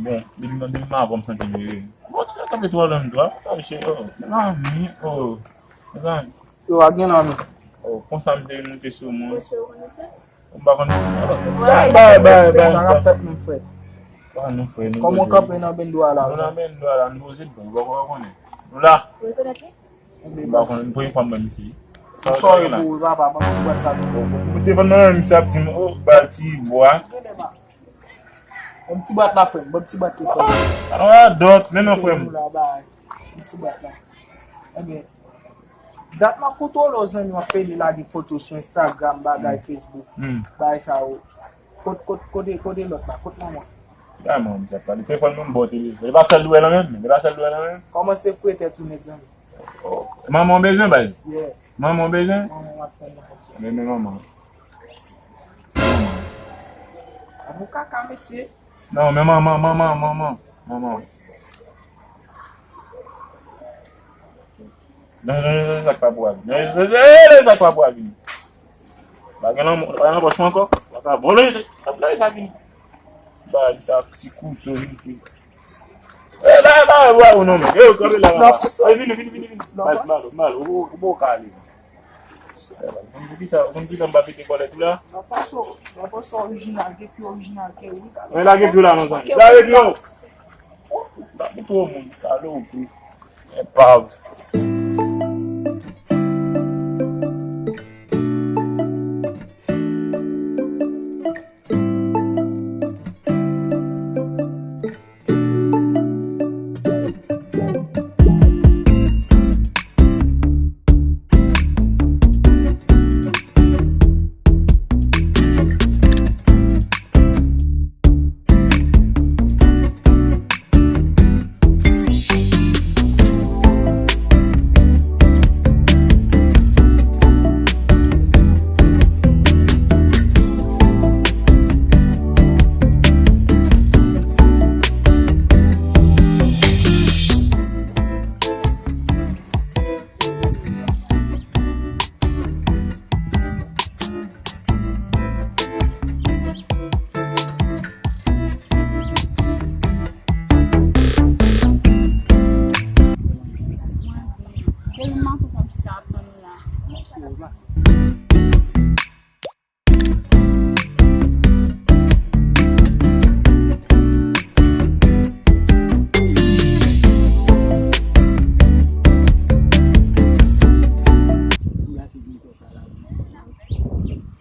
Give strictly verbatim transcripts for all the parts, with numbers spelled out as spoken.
Bon, depi mwen, depi mwen avè w, m santi m ere. Bon, ti kanpe twò lè m dwa, sa, mesye, oh, mezanmi, oh, mezanmi. Yo, a gen nan men. Oh, konsa, misye vin moute sou mwen. Mesye, ou konnen sa? M pa konn misye. Bay, bay, bay, bay, sa k ap fèt menm, frè? Pa nou, frè, nou poze. Kòman w kanpe nan bendo a la, nou nan bendo a la, nou poze, bon, ou pa konnen. Nou la. Ou rekonèt li? M pa konn, premye fwa m wè misye. M sòri pou ou, papa, ban m ti bwat sa. Bon, bon, telefòn nan men, misye ap di m, oh, ba l ti bwa. Ban m ti bwat la, frè m, ban m ti bwat telefòn. Ah, donk, men non, frè m. Ban m ti bwat la. Ebyen, dat m ap kontwole w, zanmi, w ap pede lage foto sou Instagram, bagay, Facebook, bagay sa yo. Kot, kot, kote, kote lòt la? Kot manman? Gade manman misye ap pale. Telefòn nan m ba w telefòn. E pa sèl li wè nan men m? E pa sèl li wè nan men m? Kòmanse fouye tèt ou nèt, zanmi. Oh, manman w bezwen, baz? Yeah. Manman w bezwen? Manman w ap tann nan. Men, men manman. Manman. A bon kaka, mesye. Non, men manman, manman, manman, manman. Non, non, non, sa k pa pou a vini. Non, non, non, sa k pa pou a vini. Pa gen lanmou, pa gen lanmou ankò. Pa ka bon, non, sa, sa vini. Ba, sa ti kouto vini. Eh, la, la, wa, ou non, men. Eh, kanpe la, la. Ay, vini, vini, vini, vini. Mal, mal, mal. Ou, ou, ou ka ale. Konn poukisa, konn poukisa m pa pete kòlèt ou la? Nan paso, nan paso orijinal, gen pi orijinal ke ou. Men la gen pi la, non, zanmi. La gen pi yo. Ba pou tro moun, salopi. Enpav.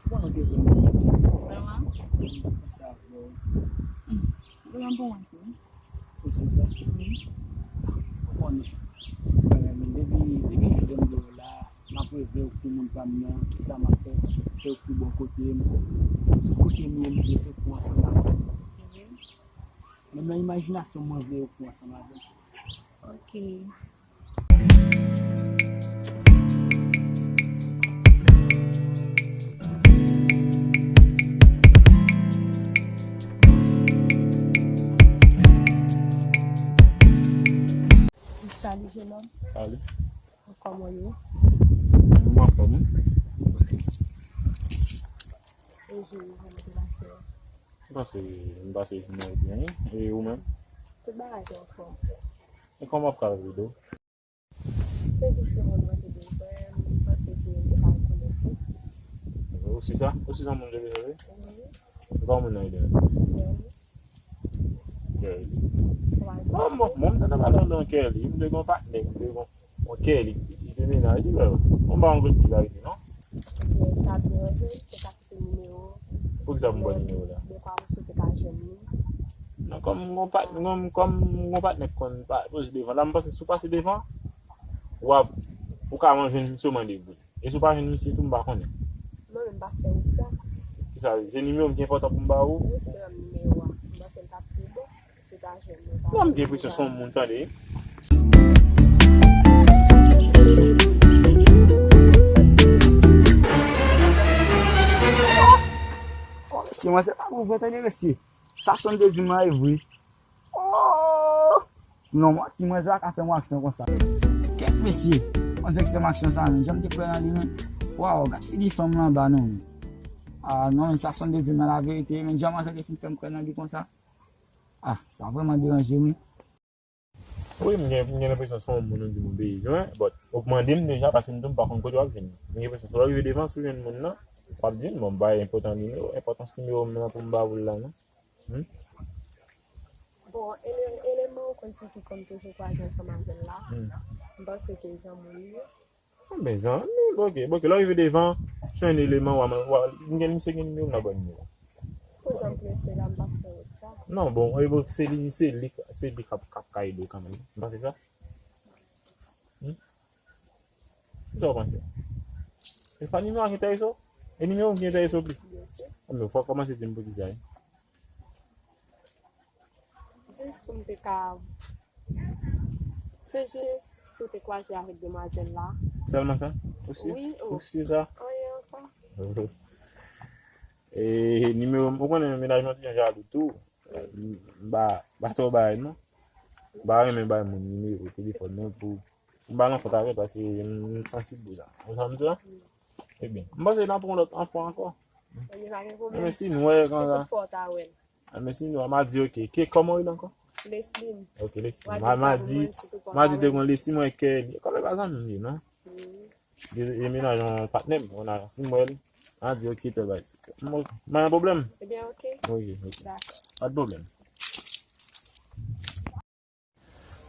Kòman te fè m? Sa bon. Vrèman bon, wi. Ou se sa? Wi. Ou konnen. Mwen menm, depi, depi m jwenn de w la, m ap reve w pou moun pa m nan, tout sa m ap fè, se ou ki bò kote m. Tout kote m ye, m vle se pou ansanm avè w. Wi. Menm nan imajinasyon m, mwen vle ou pou ansanm avè m. Ok. Salut, jeune homme. Salut. Kòman w ye? Mwen anfòm, wi. E jeri, kòman te pase? M pase, m pase jounen an byen, wi. E ou menm? Tout bagay te anfòm. E kòman w ap ka rive do? Se jis yon moun mwen te bezwen, m panse ke m te ka rekonèt li. Ou si sa? Ou si sa moun te bezwen, wi? Wi. E kòman moun nan rele? Kelly. Kelly. Wi. Bon, bon, bon, m te pale de Kelly, m te gen yon patnè, m te gen yon Kelly, li te menaj li, bro. Bon, m pa konn kote li ka rete, non? Ebyen, sa ap deranje m, se sa ki te nimewo. Poukisa pou m ba w nimewo la? Dekwa m sou te ka jwenn li. Non, kòm m gon pat-, kòm, kòm m gon patnè k konn pa-, poze devan. La, m panse si w pase devan, w ap, ou ka jwenn misye, w mande pou li. E si w pa jwenn misye tou, m pa konnen. Mwen menm m pa fè wout sa. Kisa, se nimewo m ki enpòtan pou m ba ou? Wi, se menm nimewo a. M panse l t ap pi bon. Non, m gen enpresyon se yon moun, tande. Oh, mesye, mwen se pa pou vre, tande, mesye. Sa Shann te di m lan e vre. Oh! Non, manti, mwen se pa ka fè yon aksyon konsa. Kèt, mesye. Mwen se ki fè m aksyon sa, men. Jan m te kwè nan li, men. Waw, gad figi fanm lan anba, non, men. Ah, non, men sa Shann te di m lan laverite, men. Jan mwen se te fin fè m kwè nan li konsa. Ah, sa vrèman deranje m wi. Wi, m gen, m gen lenpresyon se yon moun ou di m ou bezwen, but ou mande m deja, paske m tou m pa konn kote w ap vin. M gen lenpresyon si w rive devan, si w jwenn moun nan, w ap di m, bon, m bay enpòtan nimewo, enpòtans nimewo m nan pou m ba w l la, non. Hmm? Bon, ele-, eleman ou konn ki, ki konn toujou kwaze ansanm avè l la, hmm, m panse ke zanmi w li ye. Bon, ben, zanmi, ok, ok. Lè w rive devan, si yon eleman, w a, w a, m gen, misye gen nimewo m, m nan ban nimewo. Pou jan m prese la, m p ap fè wout sa. Non, bon, e bon, se li, se li, se li k ap, k ap ka ede w kanmenm. M panse sa. Hmm? Kisa w panse? E pa nimewo a ki enterese w? E nimewo m ki enterese w plis? Byen si. Anben, fò w kòmanse di m poukisa, wi. Jis pou m te ka, se jis si w te kwaze avèk demwazèl la. Sèlman sa? Ou si? Wi, o. Ou si sa? Anyen ankò. E nimewo m, ou konnen mennaj mwen te jan jalou tou. M ba, ba twò bagay non. M pa renmen bay moun nimewo telefòn mwen pou m ba nan kont avè l paske m sansib pou sa. Ou sa m di la? Ebyen, m panse n ap pran lòt anfwa ankò. Ebyen, pa gen pwoblèm. Ebyen, si nou wè konsa. Se tout fwa w ta wè l. Ebyen, si nou wè, m a di, ok, ke, kòman w rele ankò? Lesline. Ok, Lesline. M a, m a di, m a di te gen Lesline, mwen kè li. Kòm e pa zanmi m li, non? E mennaj yon patnè m, yon ajan, si m wè l, m a di, ok, tèl bagay. M pa gen pwoblèm. Ebyen, ok. Ok, ok. Dakò. Pa de pwoblèm.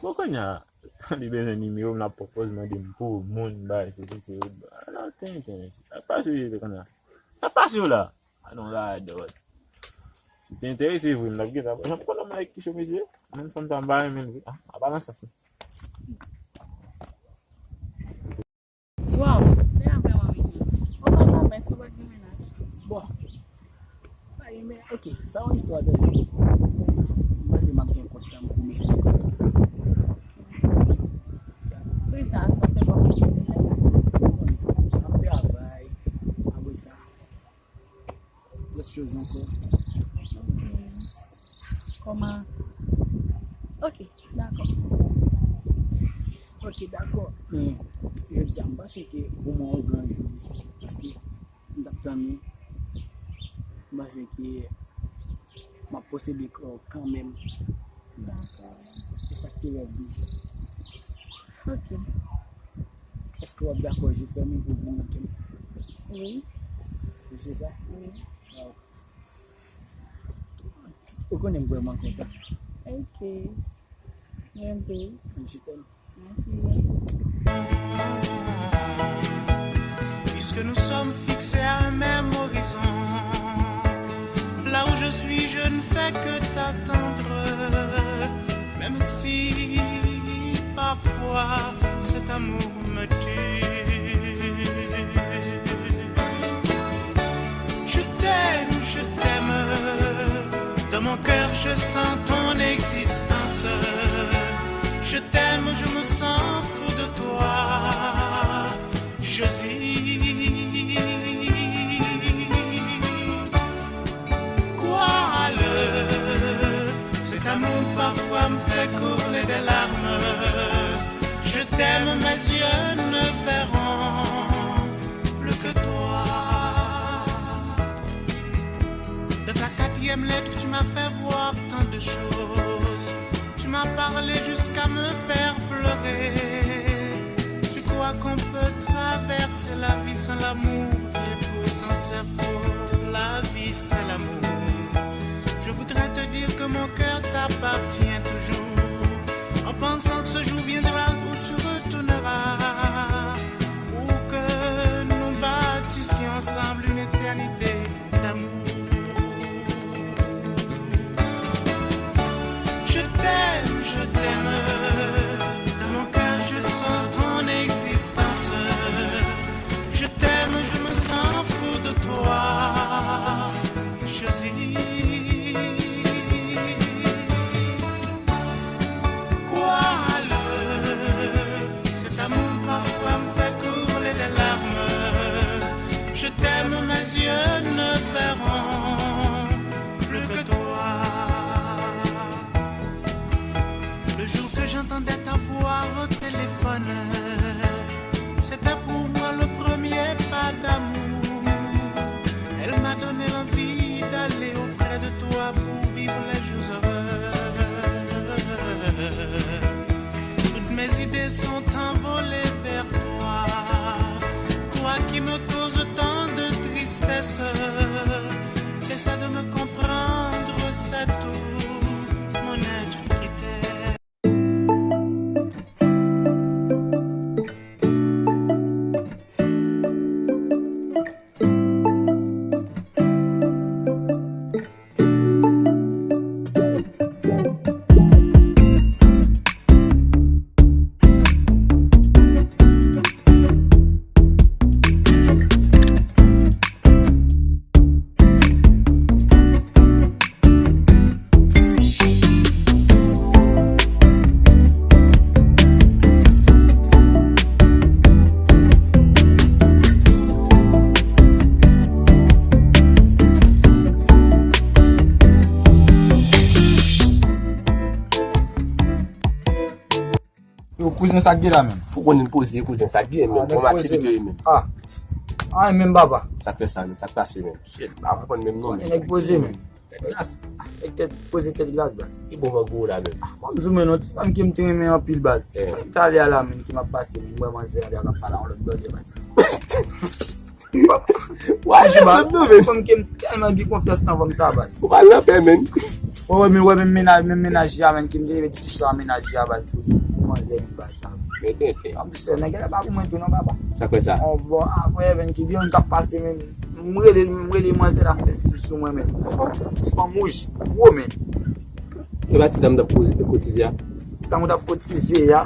Bon, kounye a, li bezwen nimewo m, l ap pwopoze mande m pou moun, bay, se, se, se, non, tenten, mesye. Sa k pase, kounye a? Sa k pase w la? A non, radòt. Si w te enterese vre, m t ap gentan. Jan m konnen m like ki cho, mesye. Menm fanm sa, m pa renmen l vre. Ah, apa nan sans, wi. Waw, men a vrèman mignon. Ou pa ka mens, ou pa gen mennaj. Bon. Pa gen men, ok, sa yon istwa de. M panse m ap gen kont tan pou m esplike tout sa. Wi, sa, sa fè pa pati de mennaj. M ap travay, apre sa. Lòt choz ankò. Kòman? Ok, dakò. Ok, dakò. Men, jodi a, m panse ke pou mwen, ou gran jou. Paske m t ap tann ou. M panse ke m ap posede kò w kanmenm. Dakò. E sa k te rèv mwen. Ok. Èske w ap dakò je fèmen pou vin nan kè m? Wi. Ou se sa? Wi. Waw. Ou konnen m vrèman kontan. Ok. Mwen tou. Je t'aime. Mèsi. Puisque nous sommes fixés à un même horizon, là où je suis, je ne fais que t'attendre, même si parfois cet amour me tue. Je t'aime, je t'aime, dans mon cœur je sens ton existence. Je t'aime, je me sens fou de toi, Josie. Crois-le, cet amour parfois me fait couler des larmes. Je t'aime, mes yeux ne verront plus que toi. Dans ta quatrième lettre, tu m'as fait voir tant de choses. Tu m'as parlé jusqu'à me faire pleurer. Tu crois qu'on peut traverser la vie sans l'amour, et pourtant c'est faux, la vie c'est l'amour. Je voudrais te dire que mon cœur t'appartient toujours, en pensant que ce jour viendra où tu retourneras, pour que nous bâtissions ensemble une éternité d'amour. Je t'aime, je t'aime, dans mon cœur je sens ton existence. Je t'aime, je me sens fou de toi, Josie. Crois-le, cet amour parfois me fait couler les larmes. Je t'aime, mes yeux ne verront plus que toi. Le jour que j'entendais ta voix au téléphone, c'était pour moi le premier pas d'amour. Elle m'a donné envie d'aller auprès de toi pour vivre les jours heureux. Sont envolés vers toi, toi qui me causes tant de tristesse. Essaie de me comprendre, c'est tout, mon être qui t'aime. Yo, kouzen, sa k gen la menm? Fò konnen poze kouzen, sa k gen menm? Kòman aktivite yo ye menm? Ah, ah, menm papa. Sa k fè sa menm? Sa k pase menm? Shit, pa konprann menm non. Nèg poze menm. Tèt glas. Nèg tèt poze, tèt glas, baz. Ki bon van gwo la menm? Ah, mwen m di w menm non, ti fanm ke m te renmen anpil, baz. Eh. M t ale a la menm, ki m ap pase menm, mwen manzè a la k ap pale a yon lòt blòdè, baz. Wa jis menm non menm. Fanm ke m tèlman gen konfyans nan fanm sa, baz. Ou pa nan pè menm. Wè, wè, men, wè, men mennaj, men mennaj a menm, ke m te leve diskisyon a mennaj a, baz, pou, pou manzè menm, baz. Mete, mete. An plis, nèg la pa pou mwen tou non, papa. Sa k fè sa? Bon, bon, apre, menm, ki gen yon k ap pase menm. M rele, m rele manzè la fè stil sou mwen menm. Ti fanm wouj, gwo menm. E pa ti dam t ap kotize a? Ti dam t ap kotize a?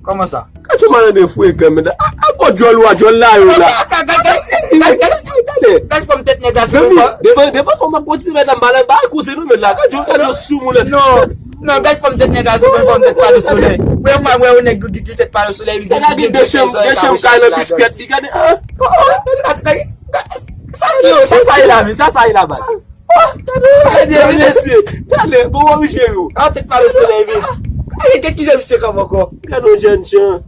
Kòman sa? Kacho malande frekan, men. A, a, gwo djòl ou a, djòl la yo la. Gad fòm tèt nèg la sou mwen. Devan, devan fòm ap kotize, men, m pale ba kouzen nou, men la. Gad yo, gad yo sou moun. Non, non, gad fòm tèt nèg la sou mwen, fòm tèt pa de solèy. Premye fwa m wè yon nèg ki gen tèt pa de solèy, li gen de chanm, de chanm kay nan biskèt, li gade, ah. Sa, yo, sa, sa ye la, men, sa, sa ye la, baz. Oh, gade, gade, mesye. Gade, bon, wè misye yo. Ah, tèt pa de solèy, men. Gade, gade ki jan misye kanpe ankò. Gade yon jèn jan.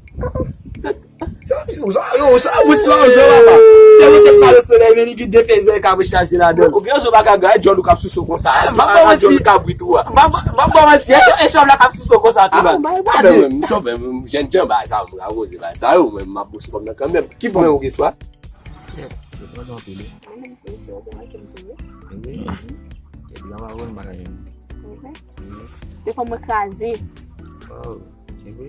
Sa, yo, sa, yo, sa, yo, sa, yo, papa. Se yon tèt pa de solèy, men li gen de fezè k ap chaje ladan. Ou gen zo pa ka gade, djòl ou k ap souse w konsa. M ap ba w manti. Djòl kabrit ou a. M ap, m ap ba w manti. E chòv la k ap souse w konsa tou, baz. Ah, m pa gen pwoblèm, m chòv, m jèn jan, baz, sa, m ka koze, baz. Sa, yo, men, m ap bouse kòm nan kanmenm. Ki fòm ou gen swa? Kèt, yo pran anpil, wi. Mwen menm, se, se, se, se, se, se. Epi, kèt, la, pa wè, m pa ka jwenn. Mhm. Mhm. Se fò mwen kraze. Wow, epi,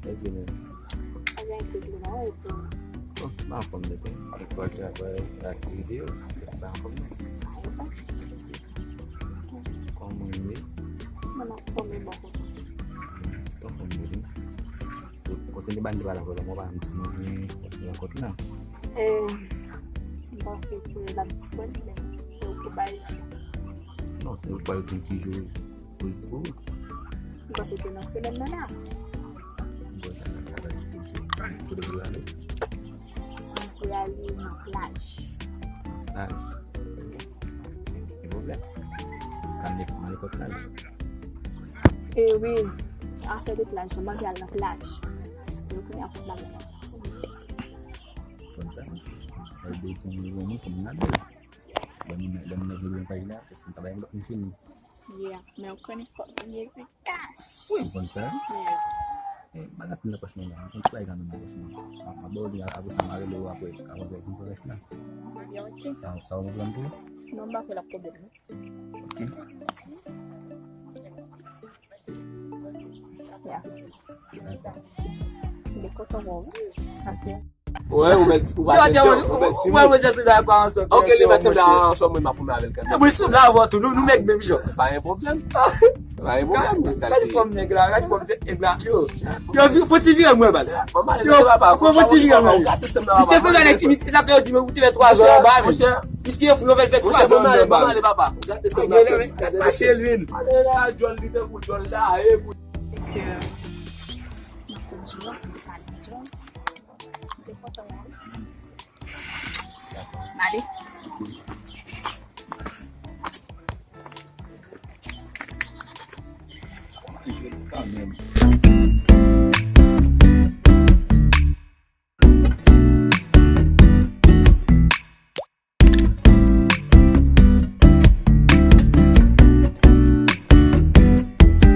sa vle menm. Sa vle di, non, epi. Bon, m anfòm, men, epi, avèk kòlè, avèk aktivite yo, m pa anfòm, non. Kòman w ye? Mwen anfòm, e bò kote. Anfòm, wi. Konsènan ban de bala vòlò, mwen pa m di nou anyen konsènan kont lan. Eh, m panse ke l ap disponib, men ou pou bay. Non, se ou pou bay ki jou pou, pou. M panse ke nan semèn nan la. M panse sa nan ka disponib. Kote pou ale? M pou ale nan plaj. Plaj. Gen pwoblèm. Ka m defann ale kot plaj. E wi, afè de plaj, mwen te al nan plaj. Yo kounye a fòk bagay la. Konn sa? Al de san euro mwen, fòk mwen al de. Lè moun, lè moun nan vle pay la, paske m ta bay lòt moun fini. Yeah, men ou konnen fòk mwen gen se cash. Wi, m konn sa. Yeah. Eh, bagay pil nan pòch mwen la, m konn ti bagay kanmenm nan pòch mwen. M ap ba w li apre sa, m a rele w apre, apre pou m fè rès la. Yeah, ok. Sa, sa w konprann tou? Non, m pa fè l ap pwoblèm, non. Ok. Yes. Mwen kontan wè w, wi. Paske wè, ou mèt, ou pa jwenn jan, ou mèt timoun. Ok, li mèt sanble a ansanm, mwen, m ap pran avè l kanmenm. Mwen sanble avè w tou, nou, nou mèt menm jan. Pa gen pwoblèm. Pa gen pwoblèm, men sa. Gad fòm nèg la, gad fòm tèt nèg la. Yo, yo, fò ti vire mwen, baz. Yo, fò ti vire mwen. Misye sanble nèg ki, misye sa fè yo di mwen ou te fè twa zan anba, men. Misye fou, yo fè l fè twa zan anba. Monchè, bon, m ale, papa. Gade sa m ap fè. Gade mache lwil. Ale la, djòl li tankou djòl la, e pou. Ke m te di w, m te pale di w. M te kontan wè w. M ale. Kanmenm.